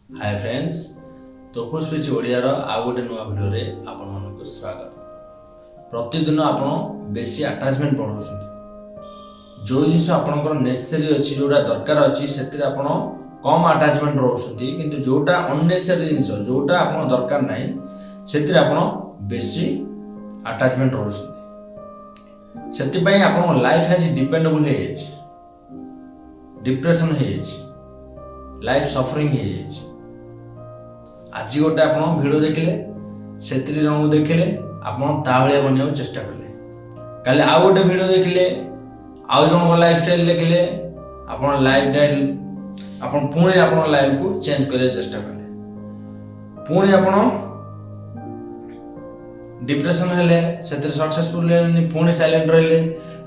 ହାଏ friends, tofu speech ଓଡ଼ିଆର ଆଉ ଗୋଟେ ନୂଆ ଭିଡ଼ିଓରେ ଆପଣମାନଙ୍କୁ ସ୍ୱାଗତ। ପ୍ରତିଦିନ ଆପଣ ବେଶୀ ଆଟାଚମେଣ୍ଟ ବଢ଼ାଉଛନ୍ତି। ଯେଉଁ ଜିନିଷ ଆପଣଙ୍କର ନେସେସରି ଅଛି, ଯେଉଁଟା ଦରକାର ଅଛି, ସେଥିରେ ଆପଣ କମ୍ ଆଟାଚମେଣ୍ଟ ରହୁଛନ୍ତି। କିନ୍ତୁ ଯେଉଁଟା ଅନନେସେସରି ଜିନିଷ, ଯେଉଁଟା ଆପଣଙ୍କ ଦରକାର ନାହିଁ, ସେଥିରେ ଆପଣ ବେଶୀ ଆଟାଚମେଣ୍ଟ ରହୁଛନ୍ତି। ସେଥିପାଇଁ ଆପଣଙ୍କ ଲାଇଫ୍ ଆଜି ଡିପେଣ୍ଡେବୁଲ୍ ହେଇଯାଇଛି, ଡିପ୍ରେସନ୍ ହେଇଯାଇଛି, ଲାଇଫ୍ ସଫରିଂ ହେଇଯାଇଛି। ଆଜି ଗୋଟେ ଆପଣ ଭିଡ଼ିଓ ଦେଖିଲେ, ସେଥିରେ ଜଣକୁ ଦେଖିଲେ, ଆପଣ ତା ଭଳିଆ ବନିବାକୁ ଚେଷ୍ଟା କଲେ। କାଲି ଆଉ ଗୋଟେ ଭିଡ଼ିଓ ଦେଖିଲେ, ଆଉ ଜଣଙ୍କ ଲାଇଫ୍ ଷ୍ଟାଇଲ୍ ଦେଖିଲେ, ଆପଣ ଲାଇଫ୍ ଷ୍ଟାଇଲ୍, ଆପଣ ପୁଣି ଆପଣଙ୍କ ଲାଇଫ୍କୁ ଚେଞ୍ଜ କରିବାକୁ ଚେଷ୍ଟା କଲେ। ପୁଣି ଆପଣ ଡିପ୍ରେସନ୍ ହେଲେ, ସେଥିରେ ସକ୍ସେସଫୁଲ୍ ହେଲେନି, ପୁଣି ସାଇଲେଣ୍ଟ ରହିଲେ।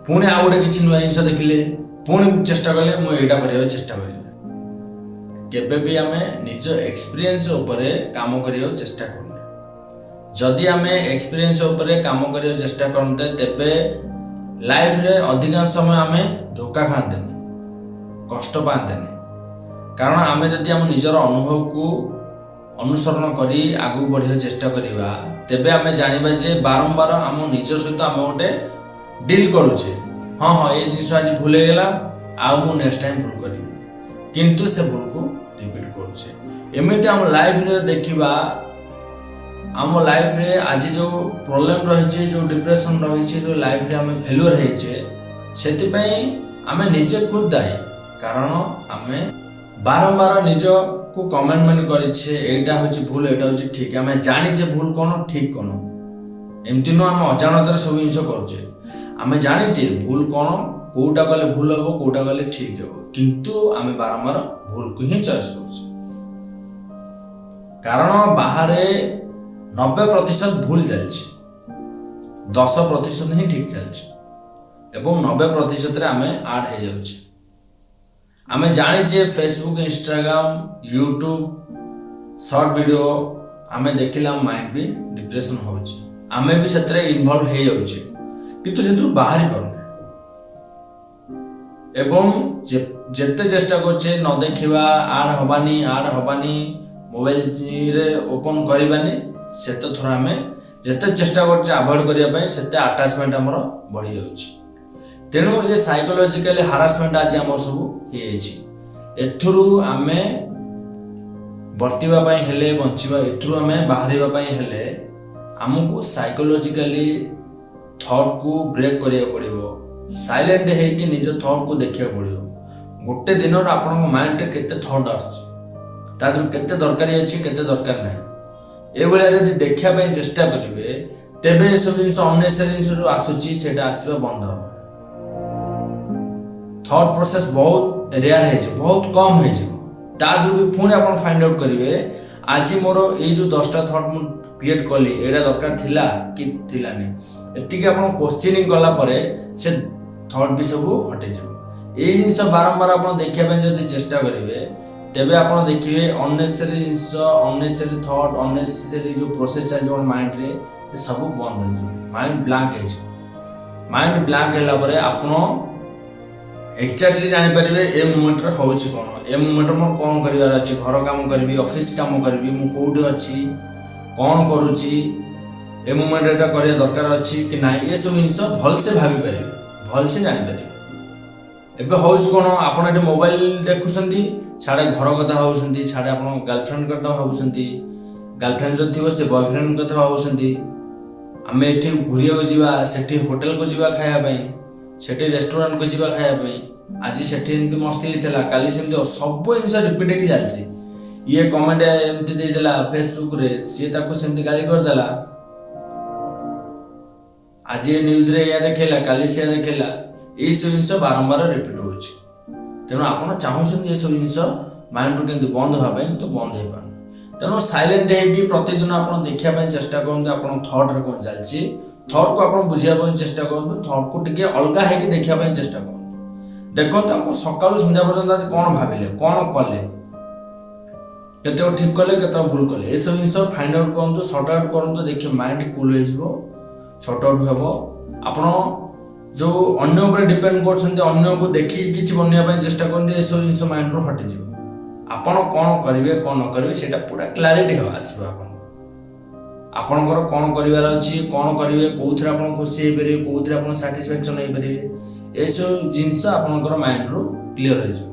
ପୁଣି ଆଉ ଗୋଟେ କିଛି ନୂଆ ଜିନିଷ ଦେଖିଲେ, ପୁଣି ଚେଷ୍ଟା କଲେ, ମୁଁ ଏଇଟା କରିବାକୁ ଚେଷ୍ଟା କରିବି। କେବେ ବି ଆମେ ନିଜ ଏକ୍ସପିରିଏନ୍ସ ଉପରେ କାମ କରିବାକୁ ଚେଷ୍ଟା କରୁନେ। ଯଦି ଆମେ ଏକ୍ସପିରିଏନ୍ସ ଉପରେ କାମ କରିବାକୁ ଚେଷ୍ଟା କରନ୍ତେ, ତେବେ ଲାଇଫରେ ଅଧିକାଂଶ ସମୟ ଆମେ ଧୋକା ଖାଆନ୍ତେନି, କଷ୍ଟ ପାଆନ୍ତେନି। କାରଣ ଆମେ ଯଦି ଆମ ନିଜର ଅନୁଭବକୁ ଅନୁସରଣ କରି ଆଗକୁ ବଢ଼ିବାକୁ ଚେଷ୍ଟା କରିବା, ତେବେ ଆମେ ଜାଣିବା ଯେ ବାରମ୍ବାର ଆମ ନିଜ ସହିତ ଆମେ ଗୋଟେ ଡିଲ୍ କରୁଛେ। ହଁ, ଏ ଜିନିଷ ଆଜି ଭୁଲ ହେଇଗଲା, ଆଉ ମୁଁ ନେକ୍ସଟ ଟାଇମ୍ ଭୁଲ କରିବି। କିନ୍ତୁ ସେ ଭୁଲକୁ ରିପିଟ୍ କରୁଛେ। ଏମିତି ଆମ ଲାଇଫରେ ଦେଖିବା, ଆମ ଲାଇଫରେ ଆଜି ଯେଉଁ ପ୍ରୋବ୍ଲେମ ରହିଛି, ଯେଉଁ ଡିପ୍ରେସନ ରହିଛି, ଯେଉଁ ଲାଇଫରେ ଆମେ ଫେଲୁଅର ହେଇଛେ, ସେଥିପାଇଁ ଆମେ ନିଜେ ଖୁଦ୍ ଦାୟୀ। କାରଣ ଆମେ ବାରମ୍ବାର ନିଜକୁ କମେଣ୍ଟମେଣ୍ଟ କରିଛେ, ଏଇଟା ହେଉଛି ଭୁଲ, ଏଇଟା ହେଉଛି ଠିକ। ଆମେ ଜାଣିଛେ ଭୁଲ କ'ଣ, ଠିକ କ'ଣ। ଏମିତି ନୁହଁ ଆମେ ଅଜାଣତରେ ସବୁ ଜିନିଷ କରୁଛେ। ଆମେ ଜାଣିଛେ ଭୁଲ କ'ଣ, କୋଉଟା କଲେ ଭୁଲ ହବ, କୋଉଟା କଲେ ଠିକ ହବ। କିନ୍ତୁ ଆମେ ବାରମ୍ବାର ଭୁଲକୁ ହିଁ ଚଏସ୍ କରୁଛେ। କାରଣ ବାହାରେ 90% ଭୁଲ ଚାଲିଛି, 10% ହିଁ ଠିକ ଚାଲିଛି ଏବଂ 90 ପ୍ରତିଶତରେ ଆମେ ଆଡ୍ ହେଇଯାଉଛେ। ଆମେ ଜାଣିଛେ, Facebook, Instagram, YouTube short video ଆମେ ଦେଖିଲେ ଆମ ମାଇଣ୍ଡ ବି ଡିପ୍ରେସନ ହେଉଛି। ଆମେ ବି ସେଥିରେ ଇନଭଲ୍ଭ ହେଇଯାଉଛେ, କିନ୍ତୁ ସେଥିରୁ ବାହାରି ପାରୁନେ। ଏବଂ ଯେତେ ଚେଷ୍ଟା କରୁଛେ ନ ଦେଖିବା, ଆଡ୍ ହବାନି, ଆଡ୍ ହବାନି, ମୋବାଇଲରେ ଓପନ୍ କରିବାନି, ସେତେ ଥର ଆମେ ଯେତେ ଚେଷ୍ଟା କରୁଛେ ଆଭଏଡ୍ କରିବା ପାଇଁ, ସେତେ ଆଟାଚମେଣ୍ଟ ଆମର ବଢ଼ିଯାଉଛି। ତେଣୁ ଏ ସାଇକୋଲୋଜିକାଲି ହାରାସମେଣ୍ଟ ଆଜି ଆମର ସବୁ ହେଇଯାଇଛି। ଏଥିରୁ ଆମେ ବର୍ତ୍ତିବା ପାଇଁ ହେଲେ, ବଞ୍ଚିବା, ଏଥିରୁ ଆମେ ବାହାରିବା ପାଇଁ ହେଲେ ଆମକୁ ସାଇକୋଲୋଜିକାଲି ଥଟ୍କୁ ବ୍ରେକ୍ କରିବାକୁ ପଡ଼ିବ। ସାଇଲେଣ୍ଟ ହେଇକି ନିଜ ଥଟ୍କୁ ଦେଖିବାକୁ ପଡ଼ିବ। ଗୋଟେ ଦିନର ଆପଣଙ୍କ ମାଇଣ୍ଡରେ କେତେ ଥଟ୍ ଆସୁଛି, ତା ଦେହରୁ କେତେ ଦରକାରୀ ଅଛି, କେତେ ଦରକାର ନାହିଁ, ଏଭଳିଆ ଯଦି ଦେଖିବା ପାଇଁ ଚେଷ୍ଟା କରିବେ, ତେବେ ଏସବୁ ଜିନିଷ, ଅନନେସେସରି ଜିନିଷ ଯୋଉ ଆସୁଛି, ସେଇଟା ଆସିବା ବନ୍ଦ ହେବ। ଥଟ୍ ପ୍ରୋସେସ୍ ବହୁତ ରେୟାର ହେଇଯିବ, ବହୁତ କମ୍ ହେଇଯିବ। ତା ଦେହରୁ ବି ପୁଣି ଆପଣ ଫାଇଣ୍ଡ ଆଉଟ୍ କରିବେ, ଆଜି ମୋର ଏଇ ଯୋଉ 10ଟା ଥଟ୍ ମୁଁ କ୍ରିଏଟ୍ କଲି, ଏଇଟା ଦରକାର ଥିଲା କି ଥିଲାନି? ଏତିକି ଆପଣ କୋଶ୍ଚିନିଂ କଲା ପରେ ସେ ଥଟ୍ ବି ସବୁ ହଟିଯିବ। ଏଇ ଜିନିଷ ବାରମ୍ବାର ଆପଣ ଦେଖିବା ପାଇଁ ଯଦି ଚେଷ୍ଟା କରିବେ, ତେବେ ଆପଣ ଦେଖିବେ ଅନନେସେସରି ଜିନିଷ, ଅନନେସେସରି ଥଟ୍, ଅନନେସେସରି ଯୋଉ ପ୍ରୋସେସ୍ ଚାଲିଛି ଆପଣ ମାଇଣ୍ଡରେ, ସେ ସବୁ ବନ୍ଦ ହେଇଯିବ। ମାଇଣ୍ଡ ବ୍ଲାଙ୍କ ହେଇଯିବ। ମାଇଣ୍ଡ ବ୍ଲାଙ୍କ ହେଲା ପରେ ଆପଣ ଏକ୍ଜାକ୍ଟଲି ଜାଣିପାରିବେ ଏ ମୁମେଣ୍ଟରେ ହେଉଛି କ'ଣ, ଏ ମୁମେଣ୍ଟରେ ମୋର କ'ଣ କରିବାର ଅଛି। ଘର କାମ କରିବି, ଅଫିସ କାମ କରିବି, ମୁଁ କୋଉଠି ଅଛି, କ'ଣ କରୁଛି, ଏ ମୁମେଣ୍ଟରେ ଏଇଟା କରିବା ଦରକାର ଅଛି କି ନାହିଁ, ଏସବୁ ଜିନିଷ ଭଲସେ ଭାବିପାରିବେ, ଭଲସେ ଜାଣିପାରିବେ। ଏବେ ହେଉଛି କ'ଣ, ଆପଣ ଏଠି ମୋବାଇଲ ଦେଖୁଛନ୍ତି, ସାଡ଼େ ଘର କଥା ଭାବୁଛନ୍ତି, ସାଡ଼େ ଆପଣ ଗାର୍ଲଫ୍ରେଣ୍ଡ କଥା ଭାବୁଛନ୍ତି, ଗାର୍ଲଫ୍ରେଣ୍ଡ ଯଦି ଥିବ ସେ ବୟଫ୍ରେଣ୍ଡ କଥା ଭାବୁଛନ୍ତି। ଆମେ ଏଠି ଘୁରିବାକୁ ଯିବା, ସେଠି ହୋଟେଲକୁ ଯିବା ଖାଇବା ପାଇଁ, ସେଠି ରେଷ୍ଟୁରାଣ୍ଟକୁ ଯିବା ଖାଇବା ପାଇଁ, ଆଜି ସେଠି ଏମିତି ମସ୍ତି ହେଇଥିଲା, କାଲି ସେମିତି, ସବୁ ଜିନିଷ ରିପିଟ୍ ହେଇକି ଚାଲିଛି। ଇଏ କମେଣ୍ଟ ଏମିତି ଦେଇଦେଲା ଫେସବୁକରେ, ସିଏ ତାକୁ ସେମିତି ଗାଳି କରିଦେଲା, ଆଜି ଏ ନ୍ୟୁଜରେ ଏଇଆ ଦେଖେଇଲା, କାଲି ସେୟା ଦେଖେଇଲା। ଏଇସବୁ ଜିନିଷ ବାରମ୍ବାର ରିପିଟ୍ ହଉଛି। ତେଣୁ ଆପଣ ଚାହୁଁଛନ୍ତି ଏସବୁ ଜିନିଷ ମାଇଣ୍ଡରୁ କେମିତି ବନ୍ଦ ହେବା ପାଇଁ, କିନ୍ତୁ ବନ୍ଦ ହେଇପାରୁନି। ତେଣୁ ସାଇଲେଣ୍ଟ ହେଇକି ପ୍ରତିଦିନ ଆପଣ ଦେଖିବା ପାଇଁ ଚେଷ୍ଟା କରନ୍ତୁ ଆପଣ ଥଟ୍ରେ କ'ଣ ଚାଲିଛି। ଥଟ୍କୁ ଆପଣ ବୁଝିବା ପାଇଁ ଚେଷ୍ଟା କରନ୍ତୁ। ଥଟ୍କୁ ଟିକେ ଅଲଗା ହେଇକି ଦେଖିବା ପାଇଁ ଚେଷ୍ଟା କରନ୍ତୁ। ଦେଖନ୍ତୁ, ଆପଣ ସକାଳୁ ସନ୍ଧ୍ୟା ପର୍ଯ୍ୟନ୍ତ ଆଜି କ'ଣ ଭାବିଲେ, କ'ଣ କଲେ, କେତେକ ଠିକ କଲେ, କେତେକ ଭୁଲ କଲେ, ଏସବୁ ଜିନିଷ ଫାଇଣ୍ଡ ଆଉଟ୍ କରନ୍ତୁ, ସର୍ଟ ଆଉଟ୍ କରନ୍ତୁ। ଦେଖିବେ ମାଇଣ୍ଡ କୁଲ୍ ହେଇଯିବ, ସର୍ଟ ଆଉଟ୍ ହେବ। ଆପଣ ଯୋଉ ଅନ୍ୟ ଉପରେ ଡିପେଣ୍ଡ କରୁଛନ୍ତି, ଅନ୍ୟକୁ ଦେଖିକି କିଛି ବନେଇବା ପାଇଁ ଚେଷ୍ଟା କରନ୍ତି, ଏସବୁ ଜିନିଷ ମାଇଣ୍ଡରୁ ହଟିଯିବ। ଆପଣ କ'ଣ କରିବେ, କ'ଣ ନ କରିବେ, ସେଇଟା ପୁରା କ୍ଲାରିଟି ହେବ ଆସିବ ଆପଣଙ୍କୁ। ଆପଣଙ୍କର କ'ଣ କରିବାର ଅଛି, କ'ଣ କରିବେ, କେଉଁଥିରେ ଆପଣ ଖୁସି ହେଇପାରିବେ, କେଉଁଥିରେ ଆପଣ ସାଟିସ୍ଫ୍ୟାକ୍ସନ୍ ହେଇପାରିବେ, ଏସବୁ ଜିନିଷ ଆପଣଙ୍କର ମାଇଣ୍ଡରୁ କ୍ଲିଅର ହେଇଯିବ।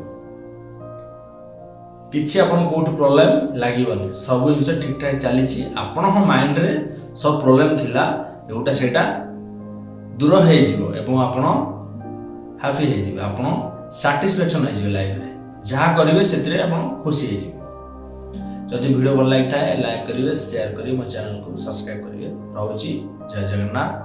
କିଛି ଆପଣଙ୍କୁ କୋଉଠି ପ୍ରୋବ୍ଲେମ୍ ଲାଗିବନି। ସବୁ ଜିନିଷ ଠିକ୍ ଠାକ୍ ଚାଲିଛି। ଆପଣଙ୍କ ମାଇଣ୍ଡରେ ସବୁ ପ୍ରୋବ୍ଲେମ୍ ଥିଲା ଯୋଉଟା, ସେଇଟା ଦୂର ହେଇଯିବ ଏବଂ ଆପଣ ହାପି ହେଇଯିବେ। ଆପଣ ସାଟିସ୍ଫ୍ୟାକ୍ସନ୍ ହେଇଯିବେ ଲାଇଫରେ। ଯାହା କରିବେ, ସେଥିରେ ଆପଣ ଖୁସି ହେଇଯିବେ। ଯଦି ଭିଡ଼ିଓ ଭଲ ଲାଗିଥାଏ, ଲାଇକ୍ କରିବେ, ସେୟାର କରିବେ, ମୋ ଚ୍ୟାନେଲକୁ ସବସ୍କ୍ରାଇବ୍ କରିବେ। ରହୁଛି। ଜୟ ଜଗନ୍ନାଥ।